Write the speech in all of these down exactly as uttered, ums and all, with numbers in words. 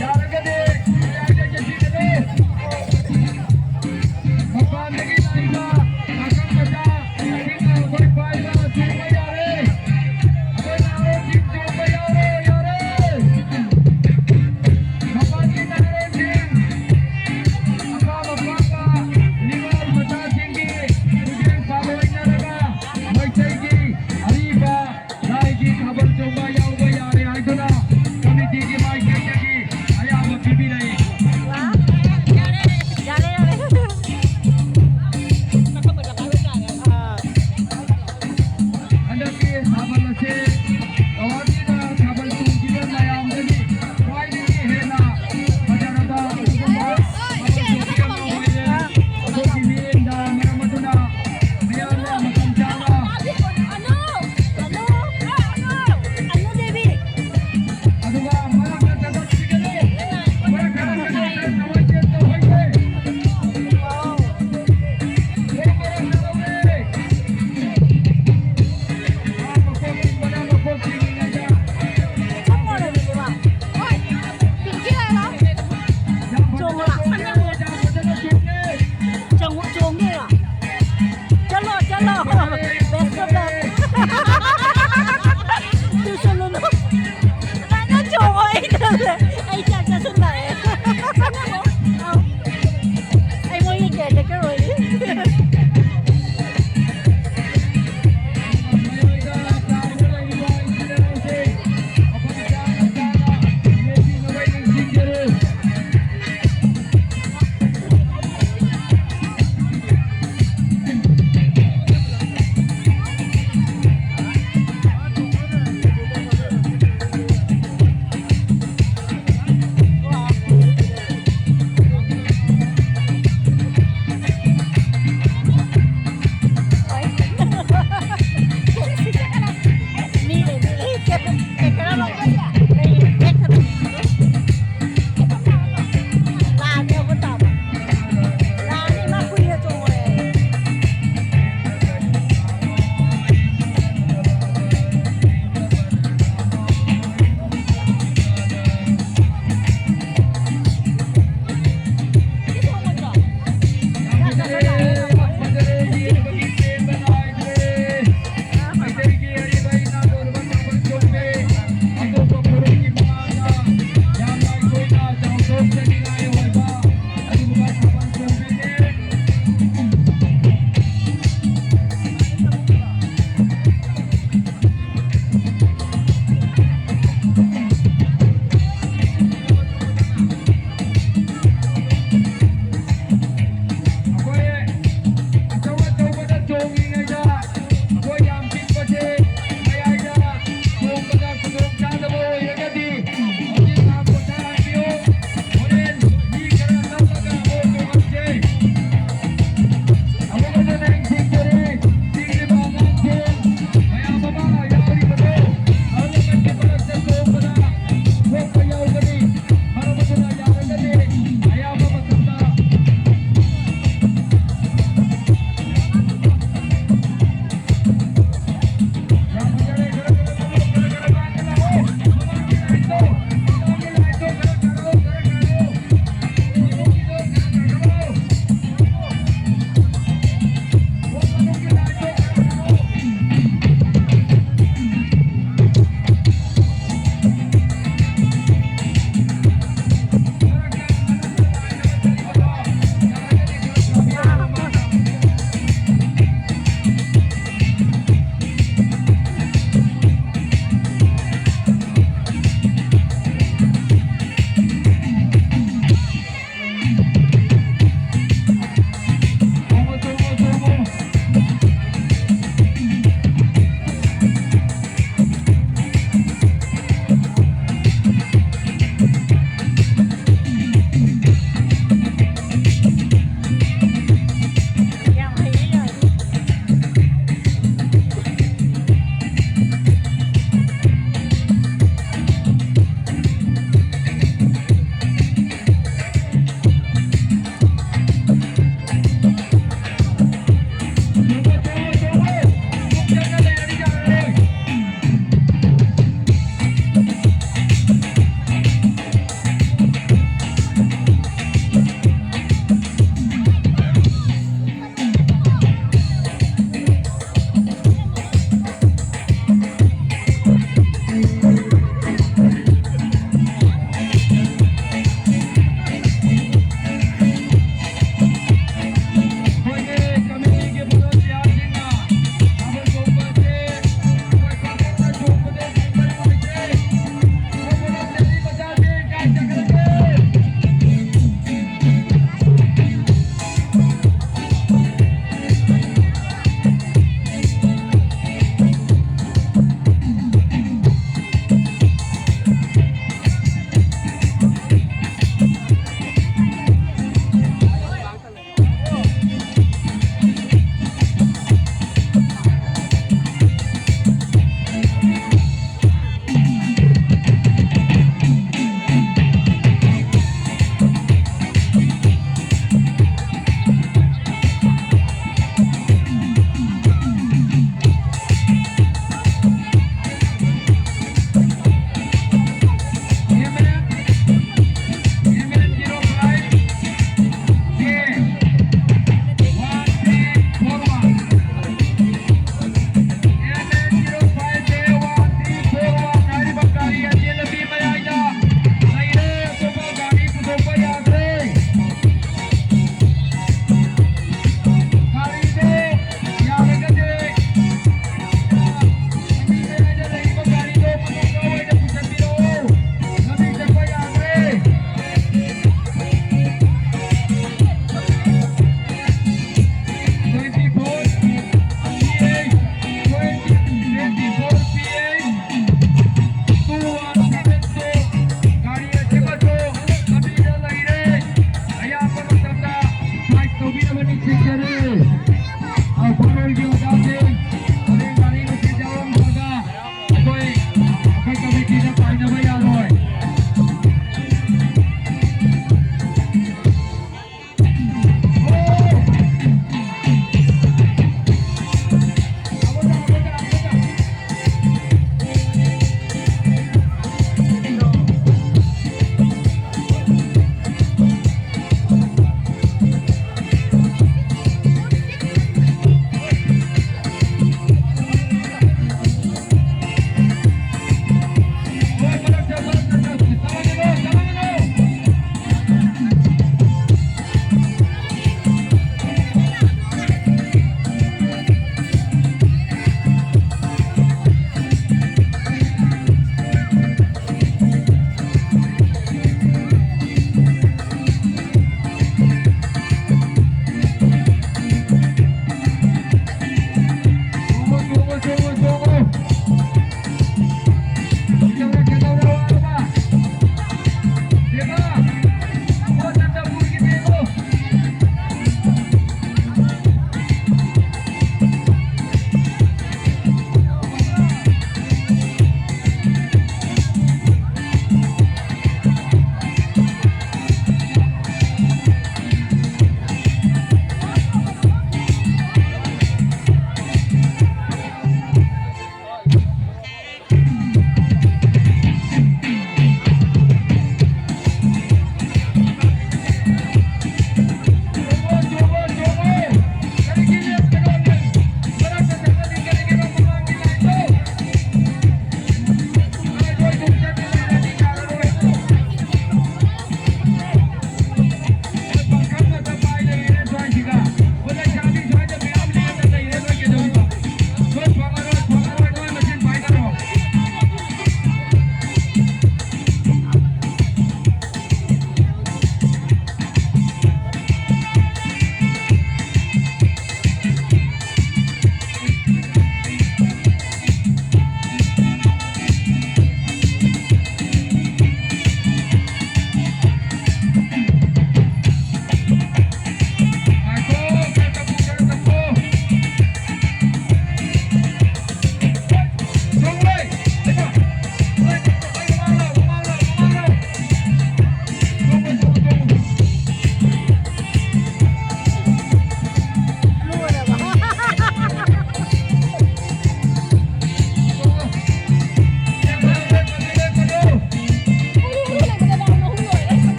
ꯌꯥꯔꯒꯗꯤ ꯃꯄꯥꯟꯗꯒꯤ ꯂꯥꯛꯏꯕ ꯄꯥꯈꯪ ꯃꯆꯥ ꯁꯤꯡꯅ ꯑꯩꯈꯣꯏ ꯄꯥꯏꯕ ꯆꯣꯡꯕ ꯌꯥꯔꯦ꯫ ꯑꯩꯈꯣꯏ ꯅꯍꯥꯔꯣꯜꯁꯤꯡ ꯆꯣꯡꯕ ꯌꯥꯔꯦ, ꯌꯥꯔꯦ꯫ ꯃꯄꯥꯟꯒꯤ ꯅꯍꯥꯔꯣꯜꯁꯤꯡ, ꯑꯄꯥꯝ ꯑꯄꯥꯝꯕ ꯅꯤꯉꯣꯜ ꯃꯆꯥꯁꯤꯡꯒꯤ ꯈꯨꯖꯦꯡ ꯐꯥꯜ ꯑꯣꯏꯅꯔꯒ ꯃꯩꯇꯩꯒꯤ ꯑꯔꯤꯕ ꯂꯥꯏꯒꯤ ꯊꯥꯕꯜ ꯆꯣꯡꯕ ꯌꯥꯎꯕ ꯌꯥꯔꯦ ꯍꯥꯏꯗꯨꯅ ꯀꯃꯤꯇꯤꯒꯤ ꯃꯥꯏꯀꯩꯗꯒꯤ ꯑꯌꯥꯕ ꯄꯤꯕꯤꯔꯛꯏ꯫ ꯌꯥꯔꯦ, ꯌꯥꯔꯦ꯫ ꯑꯥ꯫ ꯒꯧꯍꯥꯇꯤꯗ ꯊꯥꯕꯜ ꯆꯣꯡꯈꯤꯕ ꯃꯌꯥꯝꯗꯒꯤ ꯈ꯭ꯋꯥꯏꯗꯒꯤ ꯍꯦꯟꯅ ꯐꯖꯔꯕ ꯑꯗꯨꯒꯨꯝꯕ ꯊꯥꯕꯜ ꯆꯣꯡꯕꯤ ꯑꯃ ꯑꯣꯏꯔꯦ꯫ ꯑꯩꯈꯣꯏꯒꯤ ꯃꯤꯠꯌꯦꯡꯗ ꯃꯔꯝ ꯑꯗꯨꯅ ꯃꯤꯌꯥꯝꯅ ꯃꯇꯝ ꯆꯥꯅ ꯑꯗꯨꯒ ꯃꯔꯛꯇ ꯆꯠꯂꯛꯄꯤꯒꯅꯤ꯫ ꯃꯔꯛ ꯈꯔ ꯆꯠꯂꯛꯄ ꯅꯨꯡꯉꯥꯏꯇꯦ ꯇꯧꯍꯩꯗꯦ꯫ ꯃꯔꯛ ꯈꯔ ꯆꯠꯂꯛꯑꯦ꯫ ꯃꯥ ꯃꯀꯣꯛ ꯆꯤꯡꯕꯅ ꯃꯀꯣꯛ ꯆꯤꯡꯉꯤ꯫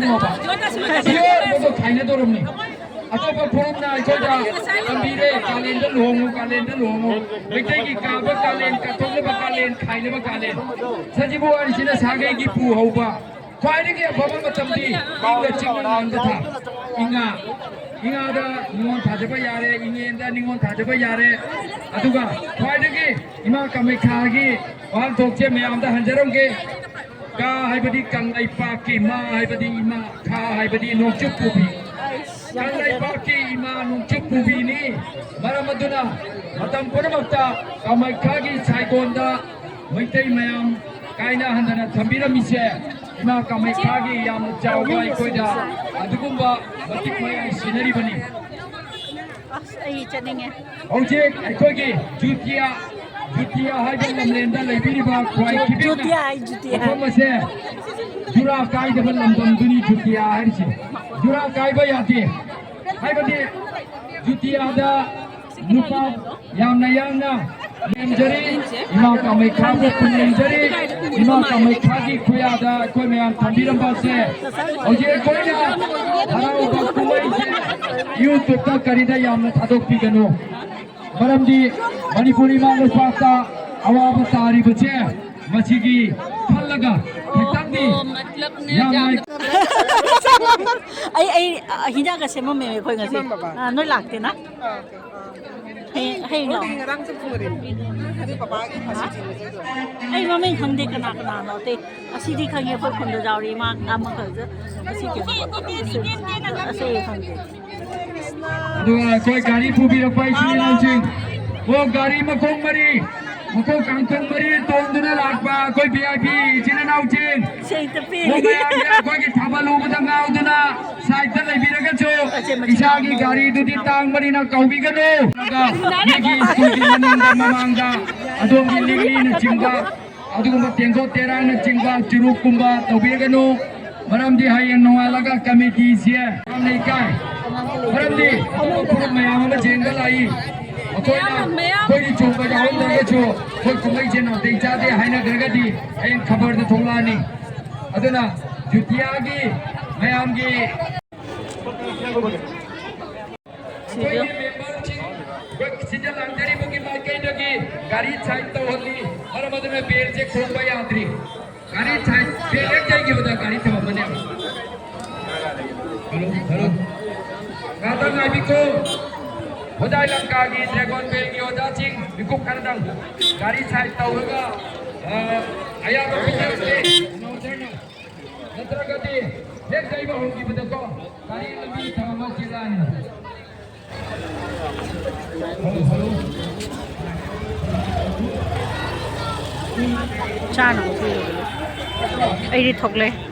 ꯄꯤꯌꯣꯔ ꯃꯗꯨ ꯈꯥꯏꯅꯗꯧꯔꯕꯅꯤ꯫ ꯑꯇꯣꯞꯄ ꯐꯨꯔꯨꯞꯅ ꯑꯩꯈꯣꯏꯗ ꯇꯝꯕꯤꯔꯦ, "ꯀꯥꯂꯦꯟꯗ ꯂꯨꯍꯣꯡꯉꯨ, ꯀꯥꯂꯦꯟꯗ ꯂꯨꯍꯣꯡꯉꯨ, ꯃꯩꯇꯩꯒꯤ ꯀꯥꯕ ꯀꯥꯂꯦꯟ, ꯀꯠꯊꯣꯛꯅꯕ ꯀꯥꯂꯦꯟ, ꯈꯥꯏꯅꯕ ꯀꯥꯂꯦꯟ"꯫ ꯁꯖꯤꯕꯨ ꯋꯥꯔꯤꯁꯤꯅ ꯁꯥꯒꯩꯒꯤ ꯄꯨ ꯍꯧꯕ꯫ ꯈ꯭ꯋꯥꯏꯗꯒꯤ ꯑꯐꯕ ꯃꯇꯝꯗꯤ ꯏꯪꯒ ꯆꯤꯡꯒ ꯉꯥꯟꯕ ꯊꯥ꯫ ꯏꯉꯥ, ꯏꯉꯥꯗ ꯅꯤꯉꯣꯜ ꯊꯥꯖꯕ ꯌꯥꯔꯦ, ꯏꯉꯦꯟꯗ ꯅꯤꯉꯣꯜ ꯊꯥꯖꯕ ꯌꯥꯔꯦ꯫ ꯑꯗꯨꯒ ꯈ꯭ꯋꯥꯏꯗꯒꯤ ꯏꯃꯥ ꯀꯥꯃꯥꯈ꯭ꯌꯥꯒꯤ ꯋꯥꯍꯟꯊꯣꯛꯁꯦ ꯃꯌꯥꯝꯗ ꯍꯟꯖꯔꯝꯒꯦ꯫ ꯀꯥ ꯍꯥꯏꯕꯗꯤ ꯀꯪꯂꯩꯄꯥꯛꯀꯤ, ꯃꯥ ꯍꯥꯏꯕꯗꯤ ꯏꯃꯥ, ꯈꯥ ꯍꯥꯏꯕꯗꯤ ꯅꯣꯡꯆꯨꯞ ꯄꯨꯕꯤ꯫ ꯀꯪꯂꯩꯄꯥꯛꯀꯤ ꯏꯃꯥ ꯅꯣꯡꯆꯨꯞ ꯄꯨꯕꯤꯅꯤ꯫ ꯃꯔꯝ ꯑꯗꯨꯅ ꯃꯇꯝ ꯄꯨꯝꯅꯃꯛꯇ ꯀꯥꯃꯥꯈ꯭ꯌꯥꯒꯤ ꯁꯥꯏꯒꯣꯟꯗ ꯃꯩꯇꯩ ꯃꯌꯥꯝ ꯀꯥꯏꯅ ꯍꯟꯗꯅ ꯊꯝꯕꯤꯔꯝꯃꯤꯁꯦ ꯏꯃꯥ ꯀꯥꯃꯥꯈ꯭ꯌꯥꯒꯤ ꯌꯥꯝꯅ ꯆꯥꯎꯕ ꯑꯩꯈꯣꯏꯗ ꯑꯗꯨꯒꯨꯝꯕ ꯃꯇꯤꯛ ꯃꯌꯥꯏ ꯁꯤꯟꯅꯔꯤꯕꯅꯤ꯫ ꯑꯁ, ꯑꯩ ꯆꯠꯅꯤꯡꯉꯦ꯫ ꯍꯧꯖꯤꯛ ꯑꯩꯈꯣꯏꯒꯤ ꯖꯨꯇꯤꯌꯥ, ꯖꯨꯇꯤꯌꯥ ꯍꯥꯏꯕ ꯂꯝꯂꯦꯟꯗ ꯂꯩꯕꯤꯔꯤꯕ ꯈ꯭ꯋꯥꯏ ꯖꯨ-, ꯈꯤꯄꯤꯛꯅ ꯖꯨꯇꯤꯌꯥ ꯍꯥꯏ, ꯖꯨꯇꯤꯌꯥ ꯍꯥꯏ꯫ ꯃꯐꯝ ꯑꯁꯦ ꯖꯨꯔꯥ ꯀꯥꯏꯗꯕ ꯂꯝꯗꯝꯗꯨꯅꯤ ꯖꯨꯇꯤꯌꯥ ꯍꯥꯏꯔꯤꯁꯦ꯫ ꯖꯨꯔꯥ ꯀꯥꯏꯕ ꯌꯥꯗꯦ꯫ ꯍꯥꯏꯕꯗꯤ ꯖꯨꯇꯤꯌꯥꯗ ꯅꯨꯄꯥ ꯌꯥꯝꯅ ꯌꯥꯡꯅ ꯂꯦꯝꯖꯔꯤ, ꯏꯃꯥ ꯀꯥꯃꯥꯈ꯭ꯌꯥꯕꯨ ꯈꯨꯔꯨꯝꯖꯔꯤ꯫ ꯏꯃꯥ ꯀꯥꯃꯥꯈ꯭ꯌꯥꯒꯤ ꯈꯨꯌꯥꯗ ꯑꯩꯈꯣꯏ ꯃꯌꯥꯝ ꯊꯝꯕꯤꯔꯝꯕꯁꯦ ꯍꯧꯖꯤꯛ ꯑꯩꯈꯣꯏꯅ ꯍꯔꯥꯎꯕ ꯀꯨꯝꯍꯩꯁꯦ YouTube-ꯇ ꯀꯔꯤꯗ ꯌꯥꯝꯅ ꯊꯥꯗꯣꯛꯄꯤꯒꯅꯨ꯫ ꯃꯔꯝꯗꯤ ꯃꯅꯤꯄꯨꯔ ꯏꯃꯥ ꯂꯩꯄꯥꯛꯇ ꯑꯋꯥꯕ ꯇꯥꯔꯤꯕꯁꯦ ꯃꯁꯤꯒꯤ ꯈꯜꯂꯒ ꯈꯤꯇꯪꯗꯤ ꯌꯥꯝꯅ ꯑꯩ, ꯑꯩ, ꯑ, ꯍꯤꯟꯖꯥꯡꯒ ꯁꯦꯝꯃꯝꯃꯦ ꯑꯩꯈꯣꯏ ꯉꯁꯤ꯫ ꯁꯦꯝꯃꯝꯃꯕ? ꯑ, ꯅꯣꯏ ꯂꯥꯛꯇꯦꯅ? ꯑ, ꯑꯣꯀꯦ꯫ ꯑ꯫ ꯍꯌꯦꯡ, ꯍꯌꯦꯡ ꯂꯥꯛꯑꯣ꯫ ꯑꯩꯈꯣꯏꯗꯤ ꯉꯔꯥꯡ ꯆꯠꯊꯣꯛꯎꯔꯦ꯫ ꯑꯗꯨ ꯄꯄꯥꯒꯤ ꯐꯥꯔꯁꯤ ꯆꯤꯡꯕꯗꯨꯗ꯫ ꯑꯩ ꯃꯃꯤꯡ ꯈꯪꯗꯦ ꯀꯅꯥ ꯀꯅꯥꯅꯣ ꯑꯇꯩ꯫ ꯑꯁꯤꯗꯤ ꯈꯪꯉꯦ, ꯑꯩꯈꯣꯏ ꯈꯨꯟꯗ ꯌꯥꯎꯔꯤ, ꯏꯃꯥ ꯑꯃꯈꯛꯁꯨ꯫ ꯑꯁꯤ ꯀꯩꯅꯣ, ꯑꯁꯤ, ꯑꯁꯤ ꯈꯪꯗꯦ꯫ ꯑꯗꯨꯒ ꯑꯩꯈꯣꯏ ꯒꯥꯔꯤ ꯄꯨꯕꯤꯔꯛꯄ ꯏꯆꯤꯜ ꯏꯅꯥꯎꯁꯤꯡ, ꯑꯣ, ꯒꯥꯔꯤ ꯃꯈꯣꯡ ꯃꯔꯤ, ꯃꯈꯣꯡ ꯀꯥꯡꯊꯣꯡ ꯃꯔꯤ ꯇꯣꯡꯗꯨꯅ ꯂꯥꯛꯄ ꯑꯩꯈꯣꯏ V I P ꯏꯆꯤꯜ ꯏꯅꯥꯎꯁꯤꯡ, ꯁꯦꯡꯇ ꯄꯦꯜꯂꯦ꯫ ꯑꯣ, ꯃꯌꯥꯝꯁꯦ ꯑꯩꯈꯣꯏꯒꯤ ꯊꯥꯕꯜ ꯎꯕꯗ ꯉꯥꯎꯗꯨꯅ side-ꯇ ꯂꯩꯕꯤꯔꯒꯁꯨ, ꯑꯁꯦ ꯃꯆꯤꯟ ꯏꯁꯥꯒꯤ ꯃꯅꯥꯎ ꯒꯥꯔꯤꯗꯨꯗꯤ ꯇꯥꯡꯕꯅꯤꯅ ꯀꯧꯕꯤꯒꯅꯨ꯫ ꯑꯗꯨꯒ ꯃꯤꯒꯤ ꯁ꯭ꯀꯨꯜꯒꯤ ꯃꯅꯤꯡꯗ ꯃꯃꯥꯡꯗ ꯑꯗꯣꯝꯒꯤ ꯂꯤꯛꯂꯤꯅꯆꯤꯡꯕ ꯑꯗꯨꯒꯨꯝꯕ ꯇꯦꯡꯀꯣꯠ ꯇꯦꯔꯥꯡꯅꯆꯤꯡꯕ ꯆꯨꯔꯨꯞꯀꯨꯝꯕ ꯇꯧꯕꯤꯔꯒꯅꯨ꯫ ꯃꯔꯝꯗꯤ ꯍꯌꯦꯡ ꯅꯣꯡꯉꯥꯜꯂꯒ committee-ꯁꯦ ꯌꯥꯝꯅ ꯏꯀꯥꯏ꯫ ꯃꯔꯝꯗꯤ ꯑꯇꯣꯞꯄ ꯐꯨꯔꯨꯞ ꯃꯌꯥꯝ ꯑꯃ ꯆꯦꯟꯕ ꯂꯥꯛꯏ꯫ ꯑꯩꯈꯣꯏꯅ, ꯑꯩꯈꯣꯏꯒꯤ ꯆꯣꯡꯕ ꯌꯥꯎꯍꯟꯗ꯭ꯔꯒꯁꯨ ꯑꯩꯈꯣꯏ ꯀꯨꯝꯍꯩꯁꯦ ꯅꯥꯇꯩ ꯆꯥꯗꯦ ꯍꯥꯏꯅꯈ꯭ꯔꯒꯗꯤ ꯍꯌꯦꯡ ꯈꯕꯔꯗ ꯊꯣꯛꯂꯛꯑꯅꯤ꯫ ꯑꯗꯨꯅ ꯖꯨꯇꯤꯌꯥꯒꯤ ꯃꯌꯥꯝꯒꯤ ꯑꯩꯈꯣꯏꯒꯤ ꯃꯦꯝꯕꯔꯁꯤꯡ, ꯑꯩꯈꯣꯏ ꯁꯤꯗ ꯂꯥꯡꯖꯔꯤꯕꯒꯤ ꯃꯥꯏꯀꯩꯗꯒꯤ ꯒꯥꯔꯤ ꯁꯥꯏꯠ ꯇꯧꯍꯜꯂꯤ꯫ ꯃꯔꯝ ꯑꯗꯨꯅ ꯕꯦꯜꯁꯦ ꯈꯣꯡꯕ ꯌꯥꯗ꯭ꯔꯤ꯫ ꯒꯥꯔꯤ ꯁꯥꯏꯠ, ꯕꯦꯜ ꯍꯦꯛ ꯌꯩꯈꯤꯕꯗ ꯒꯥꯔꯤ ꯊꯝꯃꯝꯃꯅꯦꯕ꯫ Hello, hello. ꯉꯥꯛꯇꯪ ꯉꯥꯏꯕꯤꯀꯣ꯫ ꯍꯣꯗꯥꯏ ꯂꯪꯀꯥꯒꯤ ꯗ꯭ꯔꯦꯒꯣꯟ ꯕꯦꯜꯒꯤ ꯑꯣꯖꯥꯁꯤꯡ ꯃꯤꯀꯨꯞ ꯈꯔꯗꯪ ꯒꯥꯔꯤ ꯁꯥꯏꯠ ꯇꯧꯔꯒ, ꯑ, ꯑꯌꯥꯕ ꯄꯤꯖꯔꯁꯦ꯫ ꯅꯠꯇ꯭ꯔꯒꯗꯤ ꯍꯦꯛ ꯆꯩꯕ ꯍꯧꯈꯤꯕꯗꯀꯣ ꯒꯥꯔꯤ ꯂꯝꯕꯤ ꯊꯝꯃꯒ ꯆꯦꯜꯂꯛꯑꯅꯤ꯫ ꯆꯥꯅꯕ ꯄꯤꯔꯕꯅꯦ꯫ ꯑꯩꯗꯤ ꯊꯣꯛꯂꯛꯑꯦ꯫